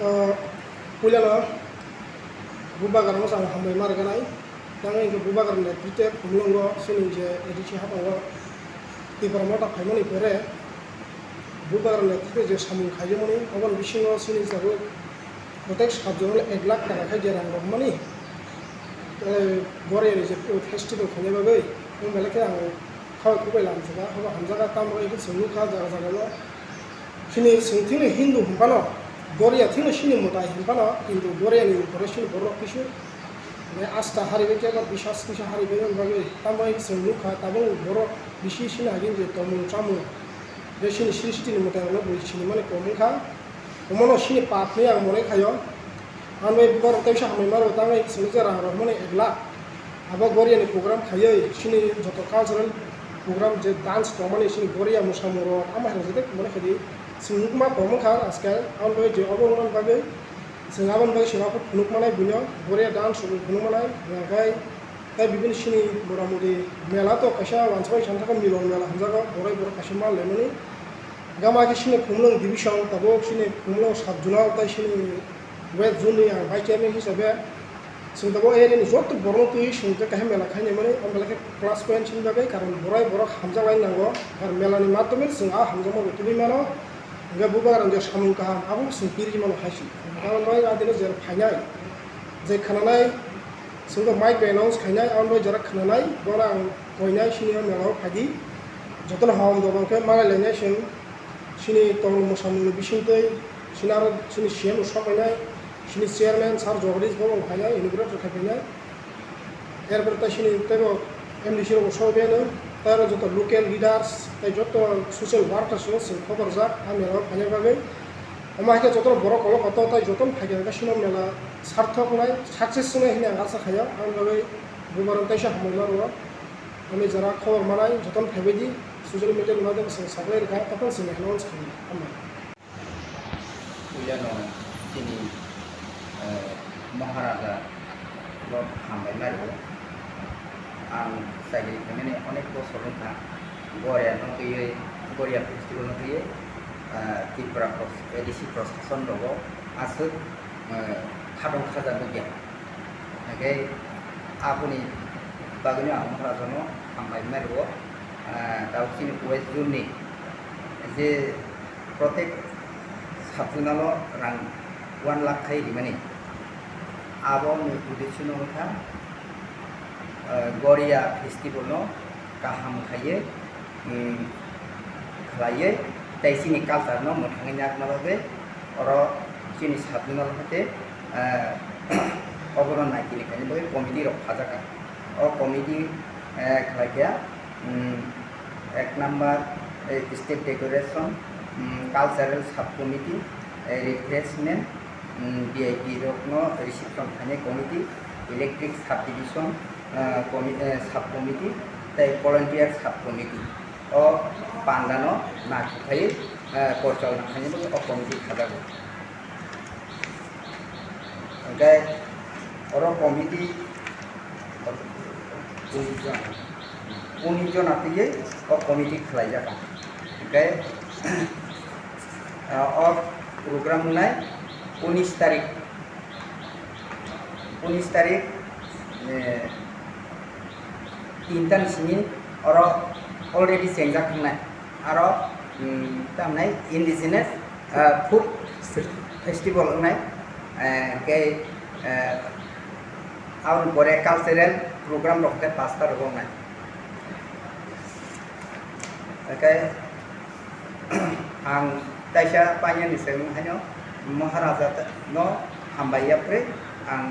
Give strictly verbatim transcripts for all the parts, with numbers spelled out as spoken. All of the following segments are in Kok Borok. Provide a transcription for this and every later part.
O puilano Bubagrano ang hambai ma rwgwnai. Tamo hinkhe Bubagrani netrite khumlwngo chini je A D C habango Tipra Motha phaimani pore Bubagrani netrite je samung khaijamani, oboni bisingo chini tabuk protek sub zonal ek lakh taka khe je rang rohormani, eh, Goriani je festival khaina bagwi, wng belai khe ang khawai khukbai lamsaka, habo hamjaka, tamo hinkhe chwng nukha jaga jagao. Chini chwng thikno Hindu hwnphano, Goria thikno chini mwtai hwnphano, kintu Goriani upore chini borok kisu, mane, asta haribai khe ba biswas kisa haribai wng bagwi, tamo hinkhe chwng nukha, tabuk borok bisi chini hagin je tongmung chamung, je chini sristini mwtai rokno bui sinimani kom wngkha. Omono chini pap hinwi ang mone khaio. Ang bai borok teisa hambai maro, tangwi chwng je rang rohormani ek lakh. Abo Goriani program khaiwi chini joto cultural program je dance tongmani chini Goria mwsamung rok ama hai jete mone khaidi. Chwng nukma tongmani kha ajkal, ang bai je obo wngmani bagwi chwng aboni bagwi chwng aphuru phunuk manai buino Goria dance rok phunuk manai, hwnkhai tei bibini chini motamoti mela to kaisa wansukmani sanjak milon mela hwnjago, borai borok kaisa mal lemani. Gama khe chini Khumulwng division, tabuk chini Khumulwng sub zonal tei chini west zone ni ang vice chairman hisabe chwng tabuk area ni joto borokno twi chwng khe kaham mela khainai mani, o mela khe plus point chini bagwi, karon borai borok hamjak lai nango, ar mela ni madhyome chwng a hamjakma bo tubui mano, hwnkhe Bubagrani je samung kaham abo chwng pirwi mano hai se. Karon bai a dino je phainai, je khananai, chwng khe mic bai announce khainai, abo bai jora khananai, bono ang koinai chini o mela o phaidi, jotono ham dobo khe malai lainai chwng. Chini tongmung mwsamungni bisingtwi chini aro chini C M rok sok phainai, chini chairman sir Jagadish bo phainai, inaugurator khai phainai. Erpore tei chini teibo M D C rok bo sok phainai, tei aro joto local leaders tei joto social workers rok chwng khoborjak a mela o phaina bagwi. Omo hai khe joto borok kolok kotor tei jotono phai khe chini mela sarthok wngnai, success wngnai hwnwi ang asa khaio. Aboni bagwi Bubagrano teisa hambai ma rwo. Ani jora khobor manai jotono phaibai di, social media ni madhyome chwng saklai rwkha, tokon chwng announce khainai. Hambai. Puilano chini, eh, Maharaja bo hambai ma rwo. Ang chakri khaimani onek bosor wngkha. Goria no twiwi, Goria festival no twiwi, eh, Tripura pros-, A D C proshason rogo aswk, eh, khatong khajaknai ya. Hingkhe aboni bagwino ang Maharaja no hambai ma rwo. Ah, tabuk chini West Zone ni je protek sub zonal o rang one lakh khai rimani. Aboni uddesho no wngkha, ah, Goria festival no kaham khaiwi, um, khlaiwi tei chini culture no mwthangwi nakna bagwi oro chini sub zonal haikhe, ah, obono naikini khaina bagwi committee rok khajakha. O committee, ah, khlaikha, um, ek number, eh, stage decoration, um, cultural sub committee, eh, refreshment, um, V I P rokno reception khainai committee, electric subdivision, ah, commi-, eh, sub committee tei volunteer sub committee. O pandano naithok khai, eh, porichalona khainai bagwi o committee khajago. Hingkhe oro committee unis jona twiwi o committee khlaijak. Hingkhe, ah, o program wngnai unis tarik. Unis tarik, eh, tinta ni simi oro already chengjak wngnai. Aro, mm, tamnai indigenous, ah, food festival wngnai. Eh, khe, eh, aboni pore cultural program rok khe pasta rok wngnai. Hingkhe ang taisa painani se wng haino Maharaja no hambai yapri ang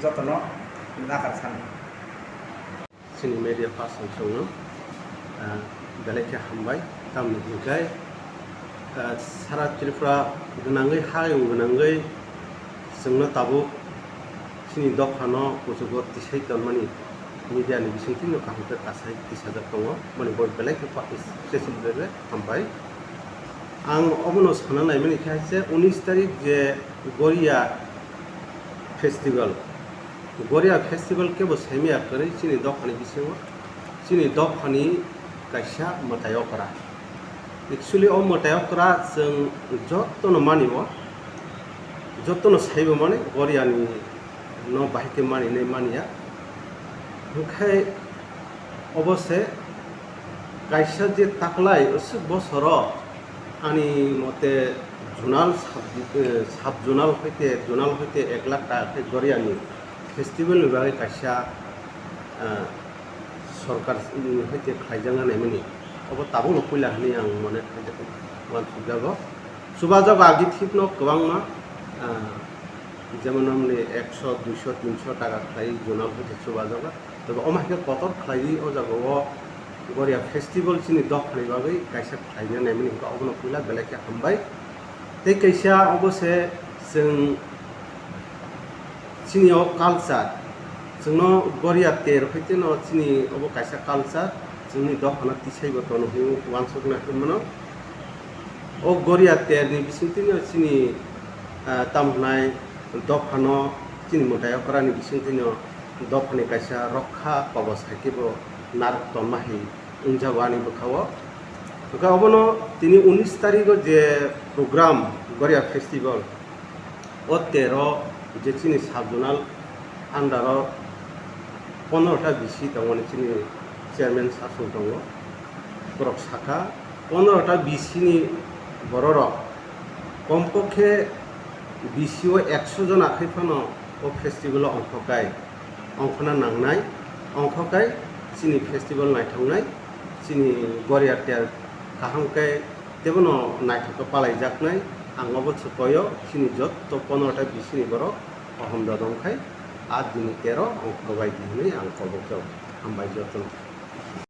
jotono nakar sano. Chini media person chwngno, ah, belai khe hambai, tamni hwnkhe, ah, sara Tripura gwnangwi, hayung gwnangwi chwngno tabuk chini dophano kuchugo tisai tonmani media ni bisingtwi no kaham khe kasai tisajak tongo, boni bo belai khe pa-, special belai hambai. Ang obono sana naimani khe je unis tarik je Goria festival, Goria festival kebo saimaya kwrwi chini dophani bisingo, chini dophani kaisa mwtai okra. Actually, o mwtai okra chwng jotono mani o, jotono saibo mani, Goriani no bahai khe mani nai mani ya. Hwnkhe obo se kaisa je taklai aswk bosoro ani mote zonal sub, eh, sub zonal hoite, zonal hoite ek lakh taka khe Goriani festival ni bagwi kaisa, ah, sorkar, mm, hoite khlaijak nai mani. Obo tabukno puila hinwi ang mone khlaijak, uansukjago. Chubajago agi thikno kwbangma, ah, jemon namni ekso, duiso, tinso taka khlai zonal hoite chubajago. Tei omo hai khe kotor khlaiwi o jagao Goria festival chini dophani bagwi kaisa khlaina nai mani hwnkha, obono puila belai khe hambai. Tei kaisa obo se chwng chini o culture, chwngno Goria ter hoiteno chini obo kaisa culture, chwngni dophano tisaibo tono hinwi uansukna hinmano. O Goria terni bisingtwino chini, ah, tamo hwnai dophano chini mwtai okrani bisingtwino dophani kaisa rokha kobos hai khe bo narwk tonma hai wngjago ani bwkhao. Hwnkhe obono tini unis tarigo je program Goria Festival, o tero je chini sub zonal under o pondro ta B C tongmani chini chairman sasong tongo. Borok sakha pondro ta B C ni bororok kompokhe B C o ekso jona khai phano o festival o ongkhokai. Ongkhorna nangnai, ongkhokai chini festival naithoknai, chini Goria ter kaham khe tebono naithok khe palaijaknai. Ang obo se koyo chini jotto pondro ta B C ni borok kaham dodong khai a dini tero ongkhorbai di hinwi ang kobok khe hambai jotono.